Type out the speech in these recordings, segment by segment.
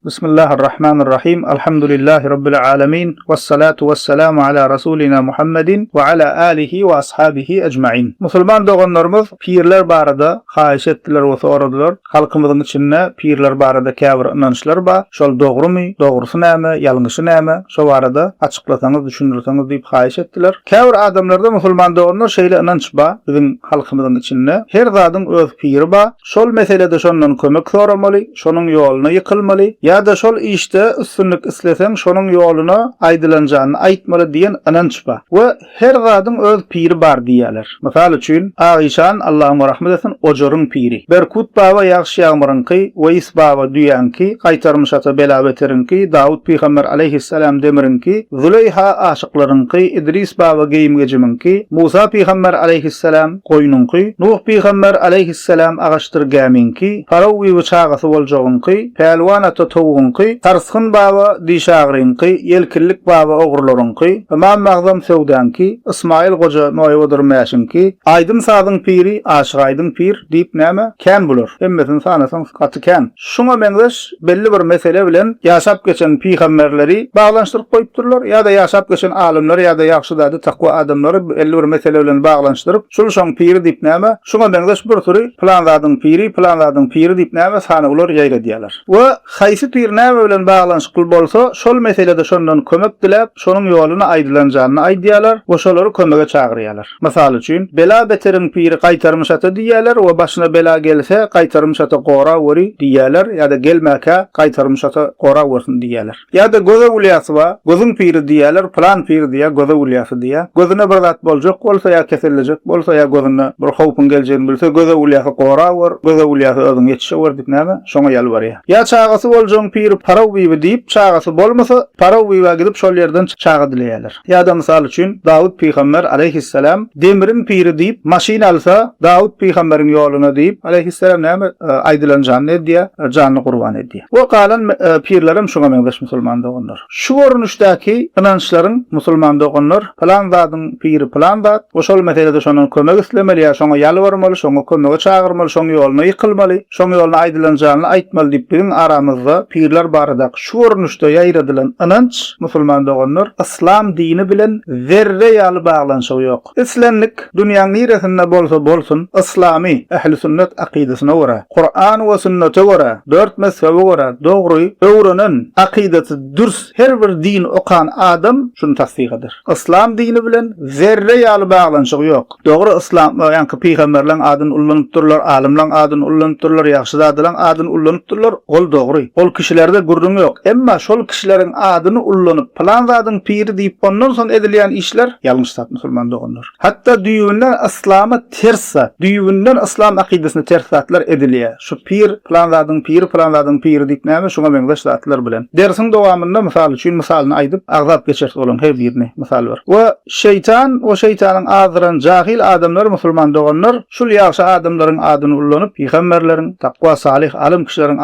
Bismillahir-Rahmanir-Rahim. Alhamdulillahi Rabbil alemin. Vessalatu vesselamu ala Rasulina Muhammedin we ala alihi we ashabihi ecmain. Musulman doganlarymyz pirler barada haýyş etdiler we soradylar. Halkymyzyň içinde pirler barada käbir ynançlar bar. Şol dogrumy, dogrusy näme, ýalňyşy näme, şo barada açyklasaňyz, düşündirseňiz diýip haýyş etdiler. Käbir adamlarda musulman doganlar şeýle ynanç bar biziň halkymyzyň içinde. Her zadyň öz piri bar. Şol meselede şondan kömek soramaly, şonuň ýoluna ýykylmaly, ýa-da şol işde üstünlik isleseň şonuň ýoluna aýdylanjanyny aýtmaly diýen ynanç bar. We her zadyň öz piri bar diýýärler. Mysal üçin, Ak işan, Allah oňa rahmet etsin, ojaryň piri. Berkut baba ýagyş-ýagmyryňky, Weýis baba düýäňki, Gaýtarmyş ata bela-beteriňki, Dawut pygamber aleýhissalam demiriňki, Züleýha aşyklaryňky, Idris baba geýim-gejimiňki, Musa pygamber aleýhissalam, goýnuňky, Nuh pygamber aleýhissalam agaçdyr gämiňki, Paraw bibi çagasy boljagyňky, Pälwan ata towugyňky, Sarsgyn baba dişagryňky, Ýelkillik baba ogrularyňky, Ymam Agzam söwdaňky, Ysmaýyl goja noýbadyr mäşiňki, Aýdym-sazyň piri Aşyk Aýdyň pir diýip näme, kän bular. Hemmesini sanasaň gaty kän. Şuňa meňzeş belli bir mesele bilen ýaşap geçen pygamberleri baglanyşdyryp goýupdyrlar ýa-da ýaşap geçen alymlary ýa-da ýagşyzada takwa adamlary belli bir mesele bilen baglanyşdyryp, şul şoň piri diýip näme, şuňa meňzeş bir süri pylan zadyň piri, pylan zadyň piri diýip näme sanawlar ýaýradýarlar. We haýsy pir näme bilen baglanyşykly bolsa, şol meselede şondan kömek diläp, şonuň ýoluna aýdylanjanyny aýdýarlar we şolary kömege çagyrýarlar. Mysal üçin, Bela-beteriň piri Gaýtarmyş ata diýýärler we başyna bela gelse, Gaýtarmyş ata goraweri diýýärler ýa-da gelmäkä Gaýtarmyş ata gorawersin diýýärler. Ýa-da göze gulýasy bar, gözüň piri diýýärler, pylan pir diýýär, göze gulýasy diýýär. Gözüne bir zat boljak bolsa ýa kesellejek bolsa ýa gözünde bir howpuň geljegini bilse, göze gulýasy gorawer, göze gulýasy özüň ýetişewer diýip näme, şoňa ýalbarýar. Ýa çagasy boljagyň piri Paraw bibi diýip, çagasy bolmasa, Paraw bibä gidip şol ýerden çaga dileýärler. Ýa-da mysal üçin, Dawut pygamber, aleýhissalam, demiriň piri diýip, maşyn alsa, Dawut pygamberiň ýoluna diýip, aleýhissalam, näme, aýdylan janyny edýär, janyny gurban edýär. We galan pirlerem şuňa meňzeş musulman doganlar. Şu görnüşdäki ynançlaryň musulman doganlar, pylan zadyň piri pylan zat, we şol meselede şondan kömek islemeli ýa şoňa ýalbarmaly, şoňa kömege çagyrmaly, şoň ýoluna ýykylmaly, şoň ýoluna aýdylan janyny aýtmaly diýip biziň aramyzda pirler baradaky Şu görnüşde ýaýradylan ynanç, musulman doganlar, yslam dini bilen zerre ýaly baglanyşygy ýok. Islendik, dünýäň niresinde bolsa bolsun, yslamy, ähli-sünnet akydasyna görä, Kuran we sünnete görä, dört mezhebe görä dogry öwrenen, akydasy dürs her bir din okan adam şuny tassyk eder. Yslam dini bilen zerre ýaly baglanyşygy ýok. Dogry yslam ýaňky pygamberleň adyny ullanypdyrlar, alymlaň adyny ullanypdyrlar, ýagşyzadalaň adyny ullanypdyrlar, ol dogry. Ol kişilerde gürrüň ýok. Emma şol kişileriň adyny ullanyp pylan zadyň piri diýip ondan soň edilýän işler ýalňyş zat musulman doganlar. Hatda düýbünden yslama ters zat, düýbünden yslam akydasyna ters zatlar edilýär. Şu pir, pylan zadyň piri, pylan zadyň piri diýip näme şuňa meňzeş zatlar bilen. Dersiň dowamynda mysal üçin mysalyny aýdyp, agzap geçeris olaň her birini mysal bir. We şeýtan we şeýtanyň azdyran jahyl adamlary musulman doganlar şul ýagşy adamlaryň adyny ullanyp, pygamberleriň, takwa salyh alym kişileriň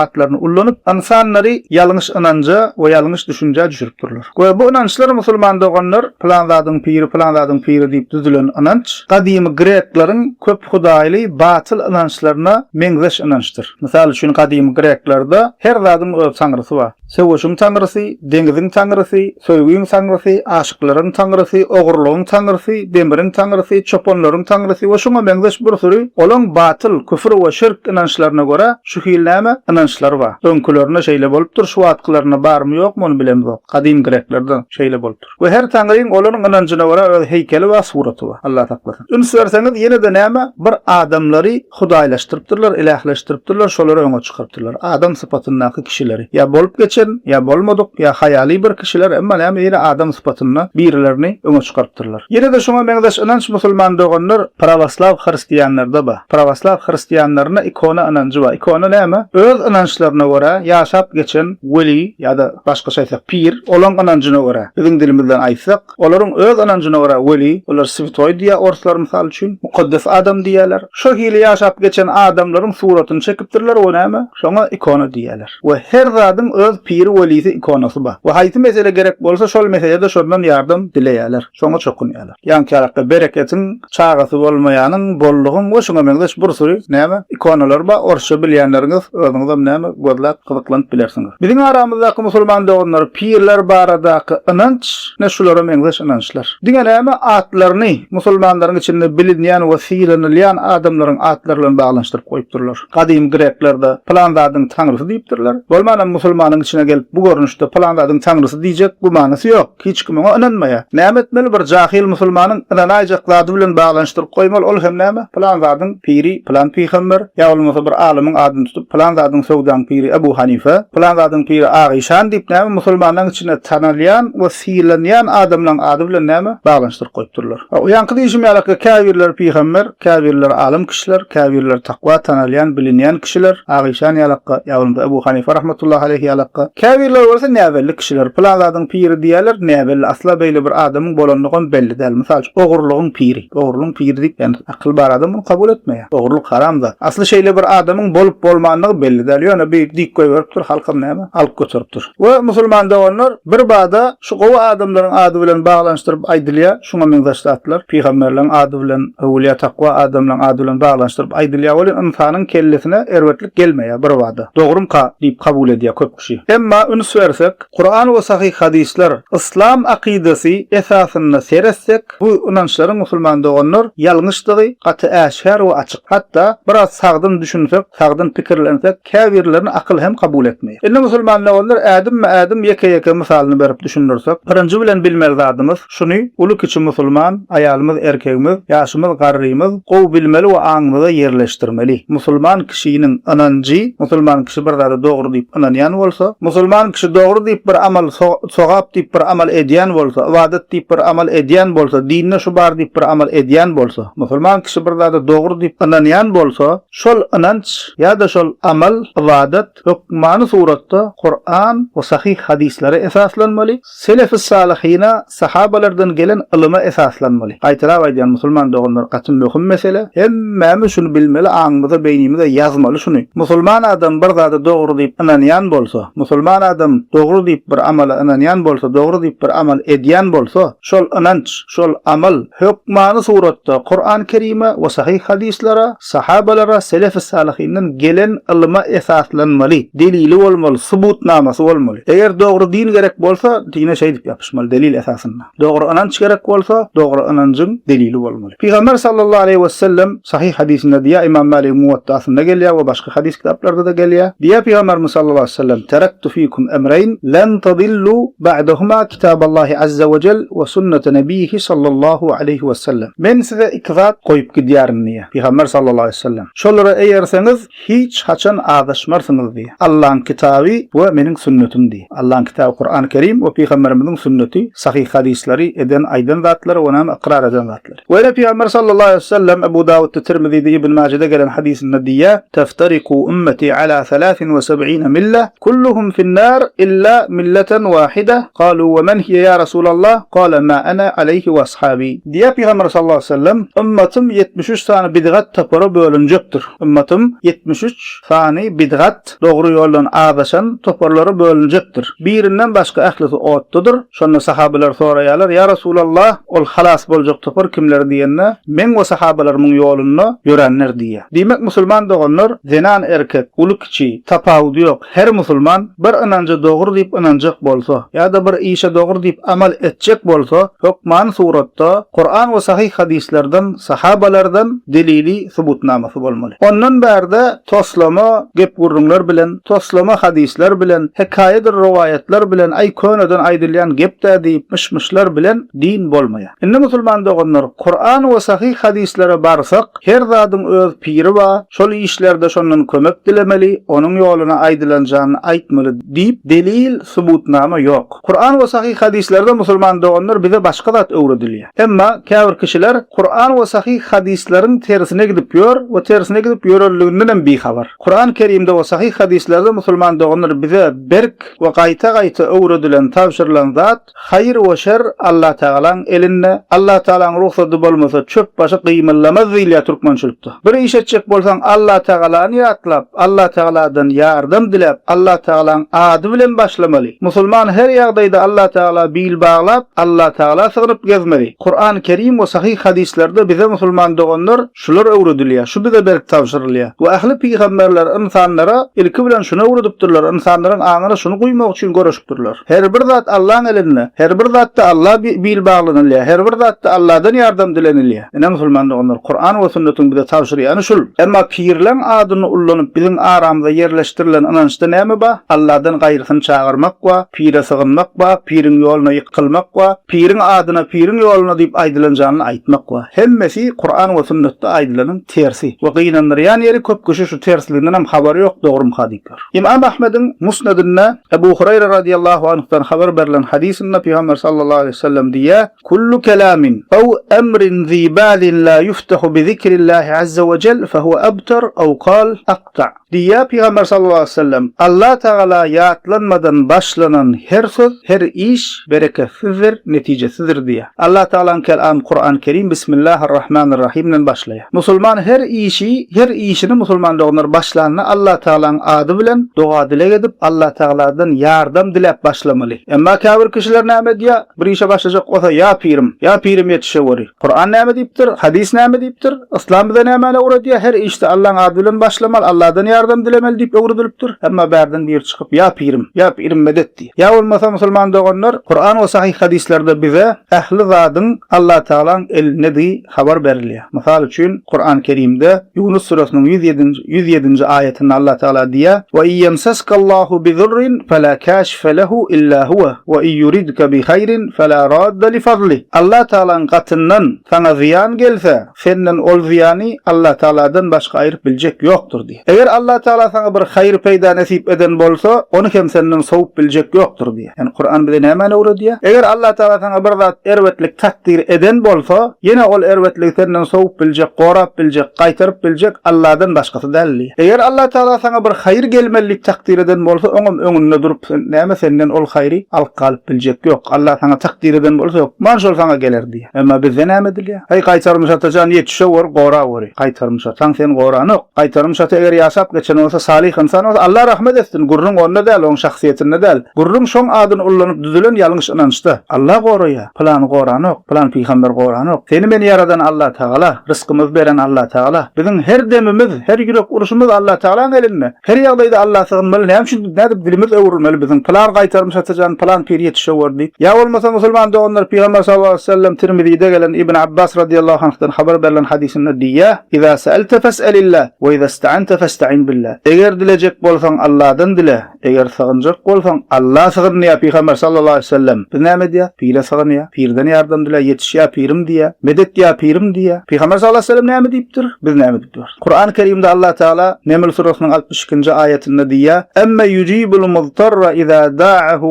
atlaryny ullanyp, ynsanlary ýalňyş ynanja we ýalňyş düşünjä düşüripdirler. We bu ynançlar musulman doganlar pylan zadyň piri pylan zadyň piri diýip düzülen ynanç gadymy grekleriň köp hudaýly batyl ynançlaryna meňzeş ynançdyr. Mysal üçin gadymy greklerde her zadyň öz taňrysy bar. Söweşiň taňrysy, deňiziň taňrysy, söýgiň taňrysy, aşyklaryň taňrysy, ogurlygyň taňrysy, demiriň taňrysy, çopanlaryň taňrysy we şuňa meňzeş bir süri olaň batyl, küfür we şirk ynançlaryna görä şu hil näme ynançlary bar. Öňkülerinde şeýle bolupdyr, şu wagtkylarynda barmy ýokmy ony bilemzok. Gadym greklerde şeýle bolupdyr. We her taňryň olaryň ynanjyna görä öz heýkeli bar, suraty bar. Allah saklasyn. Üns berseňiz ýene-de näme bir adamlary hudaýlaşdyrypdyrlar, ilähleşdiripdirler, şolary öňe çykarypdyrlar. Adam sypatyndaky kişileri. Ýa bolup geçen, ýa bolmadyk, ýa haýaly bir kişiler, emma näme ýene adam sypatynda birilerini öňe çykarypdyrlar. Ýene-de şuňa meňzeş ynanç musulman doganlar prawoslaw hristianlarda bar. Prawoslaw hristianlarynda ikona ynanjy bar. Ikona näme? Öz ynançlaryna görä ýaşap geçen weli ýa-da başgaça aýtsak pir, olaň ynanjyna görä, biziň dilimizden aýtsak, olaryň öz ynanjyna görä weli, olar swetoý diýýär orslar mysal üçin, mukaddes adam diýýärler. Şo hili ýaşap geçen adamlaryň suratyny çekipdirler we näme? Şoňa ikona diýýärler. We her zadyň öz piri welisi ikonasy bar. We haýsy mesele gerek bolsa şol meselede şondan ýardam dileýärler. Şoňa çokunýarlar. Ýaňky ýalakda bereketiň, çagasy bolmaýanyň, bollugyň we şuňa meňzeş bir süri näme ikonalar bar. Orsça bilýänleriňiz özüňizem näme. gözläp gyzyklanyp bilersiňiz. Biziň aramyzdaky musulman doganlar pirler baradaky ynanç ne şulara meňzeş ynançlar. Diňe näme atlaryny musulmanlaryň içinde bilinýän we sylanylýan adamlaryň atlary bilen baglanyşdyryp goýupdyrlar. Gadymy greklerde pylan zadyň taňrysy diýipdirler. Bolmanam musulmanyň içine gelip bu görnüşde pylan zadyň taňrysy diýjek gümanysy ýok. Hiç kim oňa ynanmaýar. Näme etmeli bir jahyl musulmanyň ynanaýjak zady bilen baglanyşdyryp goýmaly ol hem näme pylan zadyň piri pylan pygamber ýa bolmasa bir alymyň adyny tutup pylan zadyň söwdaň piri Ebu Hanife pylan zadyň piri Agyşan diýip näme musulmanlaryň içinde tanalýan we sylanýan adamlaryň ady bilen näme baglanyşdyryp goýupdyrlar. Ýaňky diýşim ýaly käbirleri pygamber Käbirleri alym kişiler, käbirleri takwa tanalýan, bilinýän kişiler, Agyşan ýalakga, ýa bolmasa Ebu Hanife rahmetullahi aleýhi ýalakga. Käbirleri bolsa näbelli kişiler, pylan zadyň piri diýýärler, näbelli, asla beýle bir adamyň bolandygam belli däl. Mysal üçin, ogurlygyň piri, ogurlygyň piri diýip, ýagny akyl bar adam muny kabul etmeýär. Ogurlyk haram zat. Asly şeýle bir adamyň bolup-bolmandygy belli däl. Ýöne bir diýip goýberipdir, halkam näme, alyp göteripdir. We musulman doganlar, bir bada şu gowy adamlaryň ady bilen baglanyşdyryp aýdylýar, şuňa meňzeş zatlar, pygamberleriň ady bilen, öwülýä takwa adamlaryň ady bilen baglanyşdyryp aýdylýar welin, ynsanyň kellesine erbetlik gelmeýär bir bada. Dogrumka diýip kabul edýär köp kişi. Emma üns bersek, Kuran we sahyh hadyslar, yslam akydasy esasynda seretsek, bu ynançlaryň musulman doganlar ýalňyşdygy gaty äşgär we açyk. Hatda biraz sagdyn düşünsek, sagdyn pikirlensek, käbirlerini akyl hem kabul etmeýär. Indi musulman doganlar ädimme-ädim ýeke-ýeke mysalyny berip düşündirsek, birinji bilen bilmeli zadymyz, şuny uly-kiçi musulman, aýalymyz, erkegimiz, ýaşymyz, garrymyz gowy bilmeli we aňymyza ýerleşdirmeli. Musulman kişiniň ynanjy, musulman kişi bir zada dogry diýip ynanýan bolsa, musulman kişi dogry diýip bir amal, sogap diýip bir amal edýän bolsa, ybadat diýip bir amal edýän bolsa, dinde şu bar diýip bir amal edýän bolsa, musulman kişi bir zada dogry diýip ynanýan bolsa, Şol ynanç ýa-da şol amal, ybadat, hökmany suratda Kuran we sahyh hadyslara esaslanmaly, selefi-salyhyna, sahabalardan gelen ylyma esaslanmaly. Gaýtalap aýdýan musulman doganlar gaty möhüm mesele. Hemmämiz şuny bilmeli, aňymyza, beýnimize ýazmaly şuny. Musulman adam bir zada dogry diýip ynanýan bolsa, musulman adam dogry diýip bir amala ynanýan bolsa, dogry diýip bir amal edýän bolsa, şol ynanç, şol amal hökmany suratda Kuran Kerime we sahyh hadyslara, Sahabalara selefi-salyhyndan gelen ylyma esaslanmaly, delili bolmaly, subutnamasy bolmaly. Eger dogry din gerek bolsa, dine şeýdip ýapyşmaly, delil esasynda. Dogry ynanç gerek bolsa, dogry ynanjyň delili bolmaly. Pygamber sallallahu aleýhi wesellem sahyh hadysynda diýýär, Ymam Mäligiň Muwattasynda gelýär we başga hadys kitaplarda-da gelýär. Diýýär Pygamberimiz sallallahu aleýhi wesellem, Terektu fikum emreýn, len tadillu ba'dahuma kitaballahi azza we jel we sunnete nebiýihi sallallahu aleýhi wesellem. Men size iki zat goýup gidýärin diýýär. Pygamber sallallahu aleýhi we sellem. Şolara eýerseňiz, hiç haçan azaşmarsyňyz diýýär. Allaň kitaby we meniň sünnetim diýýär. Allaň kitaby Kurany Kerim we Pygamberimiziň sünneti, sahyh hadyslary, eden, aýdan zatlary we näme ykrar eden zatlary. We ýene Pygamber sallallahu aleýhi we sellem Ebu Dawudda, Tirmizide, Ibn Majede gelen hadysynda diýýär, Teftariku ümmeti ala salasin we seb'ine mille, kulluhum fin-nar illa milleten wahide, kalu we men hiye ya Rasulallah, kale ma ene aleýhi we ashabi. Diýýär Pygamber sallallahu aleýhi we sellem, Ymmatym 73 sany bidgat topara bölünjekdir. Ymmatym 73 sany bidgat, dogry ýoldan azaşan, toparlara bölünjekdir. Birinden başga ählisi otdadyr. Şonda sahabalar soraýarlar, Ýa Resulallah, ol halas boljak topar kimler diýende, Meň we sahabalarymyň ýolunda ýöränler diýýär. Diýmek musulman doganlar, zenan-erkek, uly-kiçi, tapawudy ýok, her musulman bir ynanja dogry diýip ynanjak bolsa, ýa-da bir işe dogry diýip amal etjek bolsa, hökmany suratda Kuran we sahyh hadyslardan, sahabalardan delili, subutnamasy bolmaly. Ondan bärde toslama gep-gürrüňler bilen, toslama hadyslar bilen, hekaýadyr rowaýatlar bilen, aý köneden aýdylýan gep-dä diýip myş-myşlar bilen din bolmaýar. Indi musulman doganlar, Kuran we sahyh hadyslara barsak, her zadyň öz piri bar, şol işlerde şondan kömek dilemeli, onuň ýoluna aýdylan janyny aýtmaly diýip delil, subutnama ýok. Kuran we sahyh hadyslarda musulman doganlar bize başga zat öwredilýär. Emma käbir kişiler Kuran we sahyh hadyslaryň tersine gidip ýör we tersine gidip ýörenligindenem bihabar. Kuran Kerimde we sahyh hadyslarda musulman doganlar bize berk we gaýta-gaýta öwredilen, tabşyrylan zat, Haýyr we şer Allatagalaň elinde, Allatagalaň rugsady bolmasa çöp başy gymyllamaz diýilýär türkmençilikde. Bir iş etjek bolsaň Allatagalany ýatlap, Allatagaladan ýardam diläp, Allatagalaň ady bilen başlamaly. Musulman her ýagdaýda Allatagala bil baglap, Allatagala sygynyp gezmeli. Kuran Kerim we sahyh hadyslarda bize musulman doganlar şular öwredilýär, şu bize berk tabşyrylýar. We ähli pygamberler ynsanlara. Tagala ilki bilen şuny öwredipdirler, ynsanlaryň aňyna şuny guýmak üçin göreşipdirler. Her bir zat Allaň elinde, her bir zatda Alla bil baglanylýar, her bir zatda Alladan ýardam dilenilýär. Ine musulman doganlar, Kuran we sünnetiň bize tabşyrýany şul. Emma pirleň adyny ullanyp biziň aramyza ýerleşdirilen ynançda näme ba? Alladan gaýrysyny çagyrmak ba, pire sygynmak ba, piriň ýoluna ýykylmak ba, piriň adyna, piriň ýoluna diýip aýdylan janyny aýtmak ba. Hemmesi Kuran we sünnetde aýdylanyň tersi. We gynandyrýan ýeri köp kişi şu tersligindenem habary ýok dogrumka diýip ýör. Ymam Ahmediň Musnedinde Ebu Hureýre radiýallahu anhdan habar berlen hadysynda Pygamber sallallahu aleýhi we sellem diýýär, Kullu kelamin aw emrin zi balin la yuftahu bi zikrillahi azza we jel fehuwe abtar aw kal akta. Diýýär Pygamber sallallahu aleýhi we sellem, Allah Tagala ýatlanmadan başlanan her söz, her iş bereketsizdir, netijesizdir diýýär. Allah Tagalaň kelamy Kuran Kerim Bismillahirrahmanirrahim bilen başlaýar. Musulman her işi, her işini musulman doganlar başlanda Allah Tagalaň ady bilen doga-dileg edip Allah Tagaladan ýardam diläp başlamaly. Emma käbir kişiler näme edýär? Bir işe başlajak bolsa ýa pirim, ýa pirim ýetişeweri. Kuran näme diýipdir? Hadys näme diýipdir? Yslam bize nämäni öwredýär? Her işde Allaň ady bilen başlamaly, Alladan ýardam dilemeli diýip öwredilipdir. Emma bärden biri çykyp ýa pirim, ýa pirim medet diýýär. Ýa bolmasa musulman doganlar, Kuran we sahyh hadyslarda bize ähli zadyň Allatagalaň elindedigi habar berilýär. Mysal üçin, Kuran Kerimde Ýunus süresiniň 107-nji 107-nji aýatynda Allatagala diýýär, Wa in ýemseskallahu bizurrin fela kaşife lehu illa huwe, wa in ýuridke bihaýrin fela radde li fazlih. Allatagalaň gatyndan saňa zyýan gelse, Senden ol zyýany Allatagaladan başga aýryp biljek ýokdur diý. Eger Allatagala saňa bir haýyr-peýda nesip eden bolsa, ony hem senden sowup biljek ýokdur diý. Ýagny Kuran bize nämäni öwredýär? Eger Allatagala saňa bir zat erbetlik takdyr eden bolsa, ýene ol erbetligi senden sowup biljek, gorap biljek, gaýtaryp biljek Alladan başgasy däl diý. Eger Allatagala saňa bir haýyr gelmeli diýip takdyr eden bolsa, oňam öňünde durup sen näme senden ol haýry alyp galyp biljek ýok. Alla saňa takdyr eden bolsa hökman şol saňa geler diý. Emma bizde näme edilýär? Heý, Gaýtarmyş ata jan, ýetişeweri, goraweri. Gaýtarmyş ataň seni goranok. Gaýtarmyş ata eger ýaşap geçen bolsa, salyh ynsan bolsa, Alla rahmet etsin, gürrüň onda däl, oň şahsyýetinde däl. Gürrüň şoň adyny ullanyp düzülen ýalňyş ynançda. Alla goraýar, pylany goranok, pylan pygamber goranok. Seni-meni ýaradan Allatagala, rysgymyzy beren Allatagala. Biziň her demimiz, her ýürek urşumyz Allatagalaň elinde. Her ýagdaýda Alla sygynmaly, näme üçin nädip dilimiz öwrülmeli biziň, pylan gaýtarmyş atajan, pylan pir ýetişeweri diýip. Ýa bolmasa musulman doganlar Pygamber sallallahu aleýhi we sellem Tirmizide gelen Ibn Abbas radiýallahu anhdan habar berlen hadysynda diýýär, Iza sa'alte fes'elillah we iza ista'ante festa'in billah. Eger dilejek bolsaň Alladan dile, eger sygynjak bolsaň Alla sygyn diýýär Pygamber sallallahu aleýhi we sellem. Biz näme edýäs? Pire sygynýas, pirden ýardam diläýär, ýetişýär pirim diýýär, medet ýa pirim diýýär. Pygamber sallallahu aleýhi we sellem näme diýipdir? Biz näme edip ýörüs? Kurany Kerimde Allah Teala Neml surasynyň 62-nji aýatynda diýýär, Emme yujibul muztarra iza da'ahu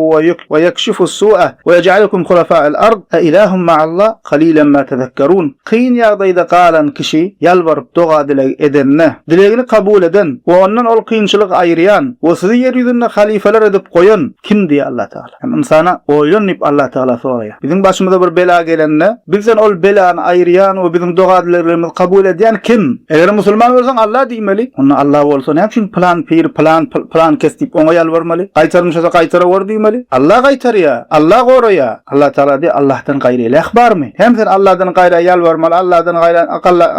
we yekşifus su'a we yej'alukum hulafa'al ard a ilahum ma'allah qalilan ma tezekkerun. Kyn ýagdaýda galan kişi ýalbaryp doga-dileg edende, dilegini kabul eden we ondan ol kynçylygy aýyrýan we sizi ýer ýüzünde halyfalar edip goýan kim diýýär Allah Teala. Hem ynsana oýlan diýip Allah Tagala soraýar. Biziň başymyza bir bela gelende, bizden ol belany aýyrýan we biziň doga-dileglerimizi kabul edýän kim? Eger musulman bolsaň Allah diýmeli. Onda Allah bolsa näme üçin pylan pir, pylan pylan kes diýip oňa ýalbarmaly? Gaýtarmyşasa gaýtaraweri diýmeli. Allah gaýtarýar, Allah goraýar. Allah Tagala diýýär, Allahdan gaýry iläh barmy? Hem sen Allahdan gaýra ýalbarmaly, Allahdan gaýra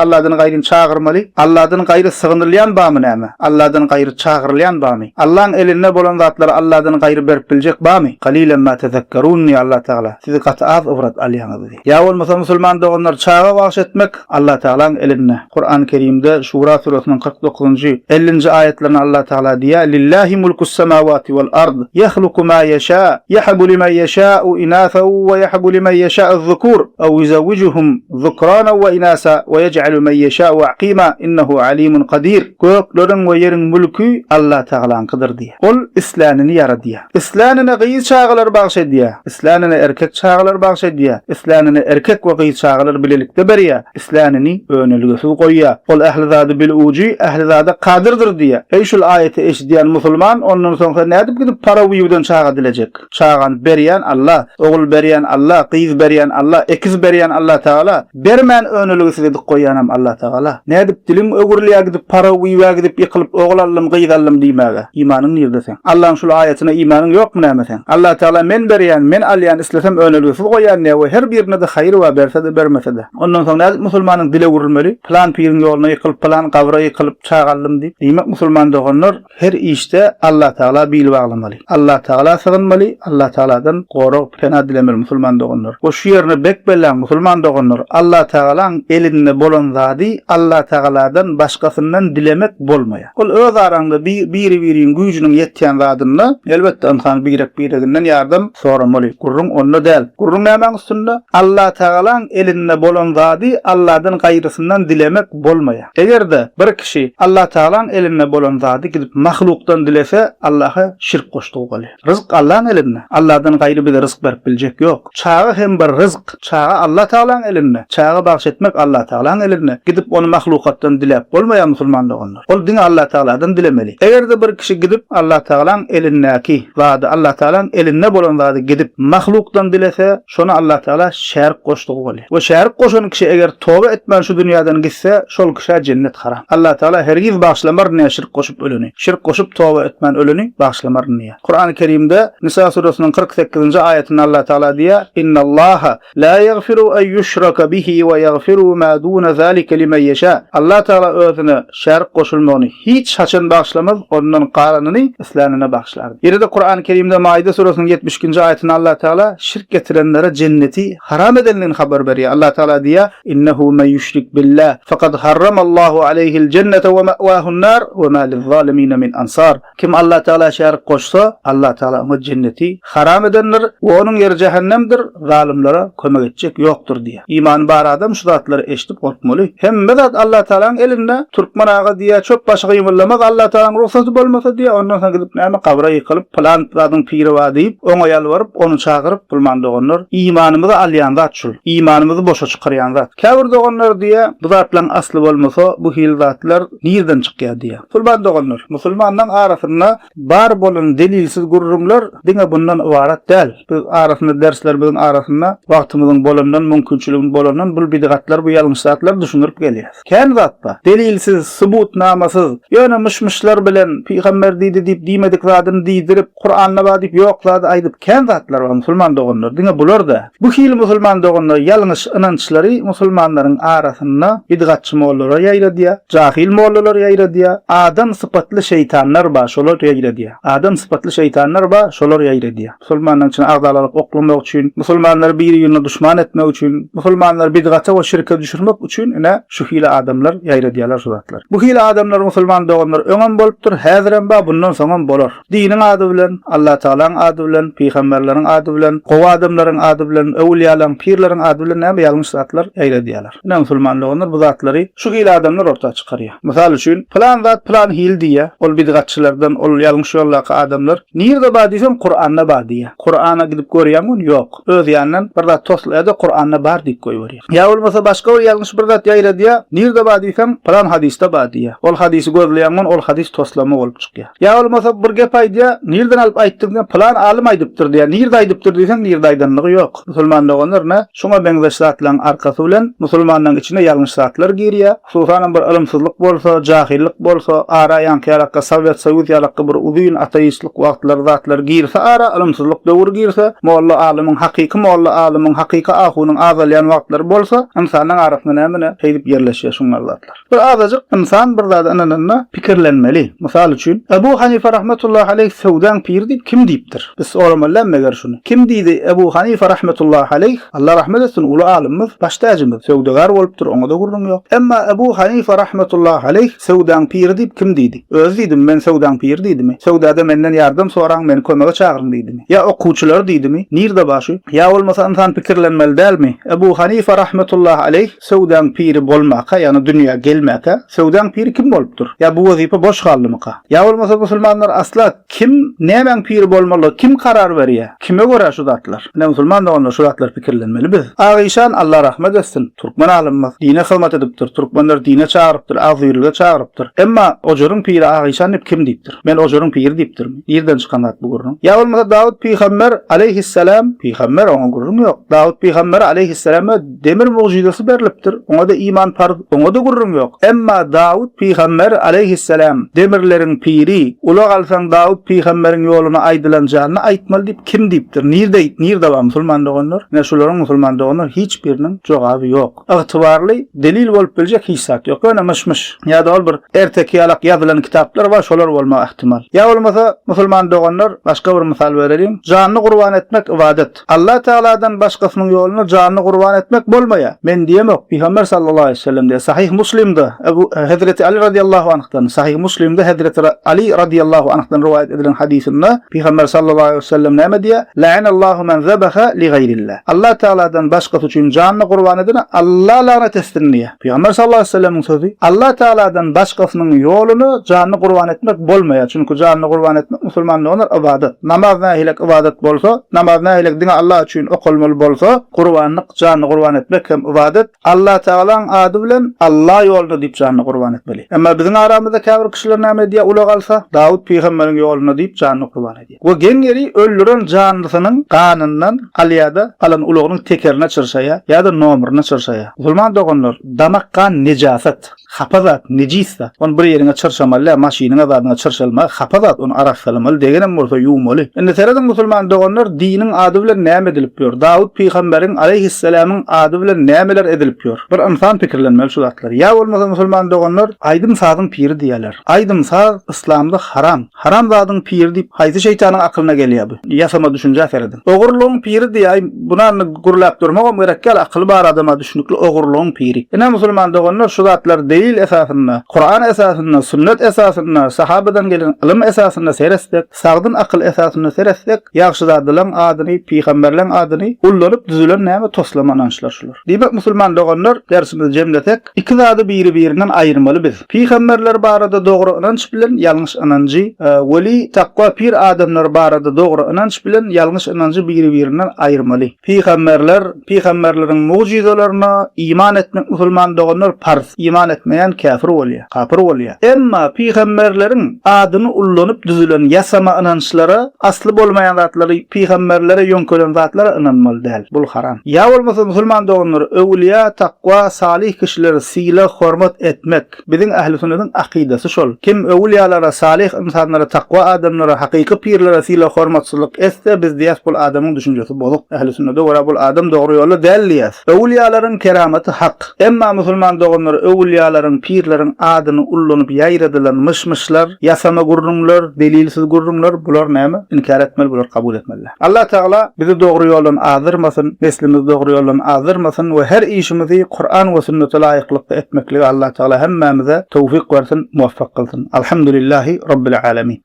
Allahdan gaýryny çagyrmaly. Allahdan gaýry sygynylýan barmy näme? Allahdan gaýry çagyrylýan barmy? Allaň elinde bolan zatlary Alladan gaýry berip biljek barmy? Kalilen ma tezekkerun diýýär Allah Tagala. Siz gaty az ybrat alýaňyz diýýär. Ýa bolmasa musulman doganlar çaga bagyş etmek Allah Tagalaň elinde. Kuran Kerimde Şura süresiniň 49-njy, 50-nji aýatlarynda Allah Tagala diýýär, Lillahi mulkus semawati wal ard, ýahluku ma ýeşa, ýehabu limen ýeşa'u inasaw we ýehabu limen ýeşa'u zukur, aw ýuzewwijuhum zukrana we inasa we ýej'alu men ýeşa'u aqima, innehu alimun kadir. Gökleriň we ýeriň mülki Allatagalaňkydyr diýýär. Ol islänini ýaradýar. Islänine gyz çagalar bagyş edýär, islänine erkek çagalar bagyş edýär, islänine erkek we gyz çagalar bilelikde berýär, islänini önelgesiz goýýar. Ol ähli zady bilujy, ähli zada kadyrdyr diýýär. Eý şul aýaty eşidýän musulman, ondan soň sen nädip gidip parawiwden çaga dilejek? Çagany berýän Alla, ogul berýän Alla, gyz berýän Alla, ekiz berýän Allatagala. Bermän önelgesiz edip goýýanam Allatagala. Nädip diliň öwrülýär gidip parawiwä gidip ýykylyp. ýykylyp ogul aldym, gyz aldym diýmäge. Imanyň nirde seň? Allaň şul aýatyna imanyň ýokmy näme seň? Allah Tagala men berýän, men alýan, islesem önelgesiz goýýan diýýär we her birine-de haýyr bar, berse-de, bermese-de. Ondan soň nädip musulmanyň dile öwrülmeli? Pylan piriň ýoluna ýykylyp, pylan gabra ýykylyp, çaga aldym diýip. Diýmek musulman doganlar, Her işde Allatagala bil baglamaly. Allatagala sygynmaly, Allatagaladan gorag, pena dilemeli musulman doganlar. We şu ýerini bek belläň musulman doganlar, Allatagalaň elinde bolan zady Allatagaladan başgasyndan dilemek bolmaýar. Ol öz araňda biri-biriň güýjüniň ýetýän zadynda elbetde ynsan birek-bireginden ýardam soramaly. Gürrüň onda däl. Gürrüň nämäň üstünde? Allatagalaň elinde bolan zady Alladan gaýrysyndan dilemek bolmaýar. Eger-de bir kişi Allatagalaň elinde bolan zady gidip mahlukdan dilese, Allaha şirk goşdugy bolýar. Ryzk Allaň elinde. Alladan gaýry bize ryzk berip biljek ýok. Çaga hem bir ryzk. Çaga Allatagalaň elinde. Çaga bagş etmek Allatagalaň elinde. Gidip ony mahlukatdan diläp bolmaýar musulman doganlar. Ol diňe Allatagaladan dilemeli. Eger-de bir kişi gidip Allatagalaň elindäki zady, Allatagalaň elinde bolan zady gidip mahlukdan dilese, şony Allatagala şärik goşdugy bolýar. We şärik goşan kişi eger toba etmän şu dünýäden gitse, şol kişä jennet haram. Allatagala hergiz bagyşlamaryn diýýär şirk goşup öleni. Şirk goşup toba etmän öleni bagyşlamaryn diýýär. Kurany Kerimde Nisa surasynyň 48-nji aýatynda Allatagala diýýär, Innallaha la ýagfiru en ýuşraka bihi we ýagfiru ma duna zalika limen ýeşa. Allatagala özüne şärik goşulmagyny hiç haçan bagyşlamaz, ondan galanyny islänine bagyşlar. Ýene-de Kurany Kerimde Maide surasynyň 72-nji aýatynda Allatagala şirk getirenlere jenneti haram edendigini habar berýär. Allah Tagala diýýär, Innehu men ýüşrik billah, fekad harramallahu aleýhil jennete we me'wahun-nar we ma liz-zalimine min ansar. Kim Allah Tagala şärik goşsa, Allah Tagala oňa jenneti haram edendir we onuň ýeri jähennemdir, zalymlara kömek etjek ýokdur diýýär. Imany bar adam şu zatlary eşidip gorkmaly. Hemme zat Allah Tagalaň elinde. Türkmen aga diýýär, çöp başy gymyldamaz Allah Tagalaň rugsaty bolmasa diýýär, ondan soň gidip näme gabra ýykylyp, Pylan zadyň piri bar diýip, oňa ýalbaryp, ony çagyryp, musulman doganlar, imanymyzy alýan zat şul. Imanymyzy boşa çykarýan zat. Käbir doganlar diýýär, bu zatlaryň asly bolmasa, bu hili zatlar nirden çykýar diýýär. Musulman doganlar, musulmanlaryň arasynda bar bolan delilsiz gürrüňler diňe bundan ybarat däl. Biz arasynda derslerimiziň arasynda wagtymyzyň bolandan, mümkinçiligiň bolandan bul bidgatlar, bu ýalňyş zatlary düşündirip gelýäris. Kän zat bar. Delilsiz, subutnamasyz, ýöne myş-myşlar bilen pygamber diýdi diýip diýmedik zadyny diýdirip, Kuranda bar diýip ýok zady aýdyp kän zatlar bar musulman doganlar. Diňe bular däl. Bu hili musulman doganlar ýalňyş ynançlary musulmanlaryň arasynda bidgatçy mollalar ýaýradýar, jahyl mollalar ýaýradýar, adam sypatly şeýtanlar bar şolar ýaýradýar. Adam sypatly şeýtanlar bar şolar ýaýradýar. Musulmanlaryň içine agzalalyk oklamak üçin, musulmanlary biri-birine duşman etmek üçin, musulmanlary bidgata we şirke düşürmek üçin ine şu hili adamlar ýaýradýarlar şu zatlary. Bu hili adamlar musulman doganlar öňem bolupdyr, häzirem bar, bundan soňam bolar. Diniň ady bilen, Allatagalaň ady bilen, pygamberleriň ady bilen, gowy adamlaryň ady bilen, öwülýalaň, pirleriň ady bilen näme ýalňyş zatlar ýaýradýarlar. Ine musulman doganlar bu zatlary şu hili adamlar orta çykarýar. Mysal üçin, pylan zat pylan hili diýýär, ol bidgatçylardan, ol ýalňyş ýoldaky adamlar. Nirde bar diýseň, Kuranda bar diýýär. Kurana gidip görýäň ony, ýok. Öz ýanyndan bir zat toslaýar-da, Kuranda bar diýip goýberýär. Ýa bolmasa başga bir ýalňyş bir zat ýaýradýar, nirde bar diýseň, pylan hadysda bar diýýär. Ol hadysy gözleýäň ony, ol hadys toslama bolup çykýar. Ýa bolmasa bir gep aýdýar, nirden alyp aýtdyň diýseň, pylan alym aýdypdyr diýýär. Nirde aýdypdyr diýseň, nirde aýdanlygy ýok. Musulman doganlar, ine, şuňa meňzeş zatlaryň arkasy bilen musulmanlaryň içine ýalňyş zatlar girýär. Hususanam bir ylymsyzlyk bolsa, jahyllyk bolsa, ara ýaňky ýalakga Sowet Soýuz ýalakga bir uzyn ateistlik wagtlary zatlar girse ara, ylymsyzlyk döwri girse, molla alymyň hakyky molla alymyň, hakyky ahunyň azalýan wagtlary bolsa, ynsanyň arasynda nämene şeýdip ýerleşýär şuňňal zatlar. Bir azajyk ynsan bir zada ynananda pikirlenmeli. Mysal üçin, Ebu Hanife rahmetullahi aleýh söwdaň piri diýip kim diýipdir? Biz soramaly däl meger şuny. Kim diýdi Ebu Hanife rahmetullahi aleýh? Allah rahmet etsin, uly alymymyz, baş täjimiz, söwdagär bolupdyr, oňa-da gürrüň ýok. Emma Ebu Hanife rahmetullahi aleýh söwdaň piri diýip kim diýdi? Özi diýdimi, men söwdaň piri diýdimi? Söwdada menden ýardam soraň, meni kömege çagyryň diýdimi? Ýa okuwçylary diýdimi? Nirde bar şu? Ýa bolmasa ynsan pikirlenmeli dälmi? Ebu Hanife rahmetullahi aleýh söwdaň piri bolmaka, ýagny dünýä gelmäkä, söwdaň piri kim bolupdyr? Ýa bu wezipe boş galdymyka? Ýa bolmasa musulmanlar asla Kim nämäň piri bolmalygy kim karar berýä? Kime görä şu zatlar? Ine musulman doganlar şu zatlary pikirlenmeli biz. Ak işan Allah rahmet etsin. Türkmen alymymyz. Dine hyzmat edipdir. Türkmenleri dine çagyrypdyr, agzybirlige çagyrypdyr. Emma ojaryň piri Ak işan diýip kim diýipdir? Men ojaryň piri diýipdirmi? Nirden çykan zat bu gürrüň? Ýa bolmasa Dawut pygamber aleýhissalam, pygamber oňa gürrüň ýok. Dawut pygambere aleýhissalama demir mugjyzasy berlipdir. Oňa-da iman parz, oňa-da gürrüň ýok. Emma Dawut pygamber. aleýhisselam demirleriň piri, ulag alsaň Dawut pygamberiň ýoluna aýdylan janly aýtmaly diýip kim diýipdir? Nirde, nirde bar musulman doganlar? Ine şularyň musulman doganlar hiç biriniň jogaby ýok. Ygtybarly delil bolup biljek hiç zat ýok. Ýöne myş-myş ýa-da ol bir erteki ýalak ýazylan kitaplar bar, şolar bolmagy ähtimal. Ýa bolmasa musulman doganlar başga bir mysal bereliň. Janly gurban etmek ybadat. Allah Tagaladan başgasynyň ýolunda janyny gurban etmek bolmaýar. Men diýemok, Pygamber sallallahu aleýhi we sellem diýýär. Sahyh Muslimde Ebu Hezreti Ali razyýallahu anhdan, Sahyh Muslimde Hezreti Ali razyýallahu anhdan rowaýat edilen hadysynda Pygamber sallallahu aleýhi we sellem näme diýýär? La'anallahu men zabaha li gaýrillah. Allah Tagaladan başgasy üçin janyny gurban edene Allah lagnat etsin diýýär. Pygamber sallallahu aleýhi we sellemiň sözi, Allah Tagaladan başgasynyň ýoluna janyny gurban etmek bolmaýar. Çünki janyny gurban etmek musulman doganlar ybadat. Namaz nähilek ybadat bolsa, namaz nähilek diňe Allah üçin okalmaly bolsa, gurbanlyk, janyny gurban etmek hem ybadat. Allah Tagalaň ady bilen Allah ýolunda diýip janyny gurban etmeli. Emma biziň aramyzda käbir kişiler näme edýär ulag alsa, Dawut pygamberiň ýolunda diýip janyny gurban edýär. We geň ýeri öldüren janlysynyň ganyndan alýada alan ulagynyň tekerine çyrşaýar ýa-da nomeryna çyrşaýar. Musulman doganlar, damak gan nejasat, hapa zat, nejis zat. Ony bir ýeriňe çyrşamaly däl, maşynyňa zadyňa çyrşalmagy hapa zat, ony arassalamaly, degenem bolsa ýuwmaly. Indi serediň musulman doganlar diniň ady bilen näme edilip ýör? Dawut pygamberiň aleýhisselamyň ady bilen nämeler edilip ýör? Bir ynsan pikirlenmeli şu zatlary. Ýa bolmasa musulman doganlar aýdym-sazyň piri diýýärler. Aýdym-saz yslamda haram. Haram zadyň piri diýip haýsy şeýtanyň akylyna gelýär bu? Ýasama düşünjä serediň. Ogurlygyň piri diýýär, aý buna indi gürläp durmagam gerek däl, akyly bar adama düşnükli ogurlygyň piri. Ine musulman doganlar şu zatlar delil esasynda, Kuran esasynda, sünnet esasynda, sahabadan gelen ylym esasynda seretsek, sagdyn akyl esasynda seretsek, ýagşyzadalaň adyny, pygamberleň adyny ullanyp düzülen näme toslama ynançlar şular. Diýmek musulman doganlar dersimizi jemlesek, iki zady biri-birinden aýyrmaly biz. Pygamberler barada dogry ynanç bilen ýalňyş ynanjy, weli, takwa, pir adamlar barada dogry ynanç bilen ýalňyş ynanjy biri-birinden aýyrmaly. Pygamberler, pygamberleriň mugjyzalaryna iman etmek musulman doganlar parz. Iman etmeýän käfir bolýar, kapyr bolýar. Emma pygamberleriň adyny ullanyp düzülen ýasama ynançlara, asly bolmaýan zatlary, pygamberlere ýöňkelen zatlara ynanmaly däl. Bul haram. Ýa bolmasa musulman doganlar öwülýa, takwa, salyh kişileri sylag, hormat etmek. Biziň ähli sünnetiň akydasy şol. Kim öwülýalara, salyh ynsanlara, takwa adamlara, hakyky pirlere sylag hormatsyzlyk etse, biz diýäs bul adamyň düşünjesi bozuk. Ähli sünnete görä bul adam dogry ýolda däl diýäs. Öwülýalaryň keramaty hak. Emma musulman doganlar öwülýalaryň, pirleriň adyny ullanyp ýaýradylan myş-myşlar, ýasama gürrüňler, delilsiz gürrüňler bular näme? Inkär etmeli bular kabul etmeli däl. Allah Tagala bizi dogry ýoldan azdyrmasyn, neslimizi dogry ýoldan azdyrmasyn we her işimizi Kuran we sünnete laýyklykda etmeklige Allah Tagala hemmämize towfyk bersin, muwaffak kylsyn. Alhamdulillahi Rabbil Alemin.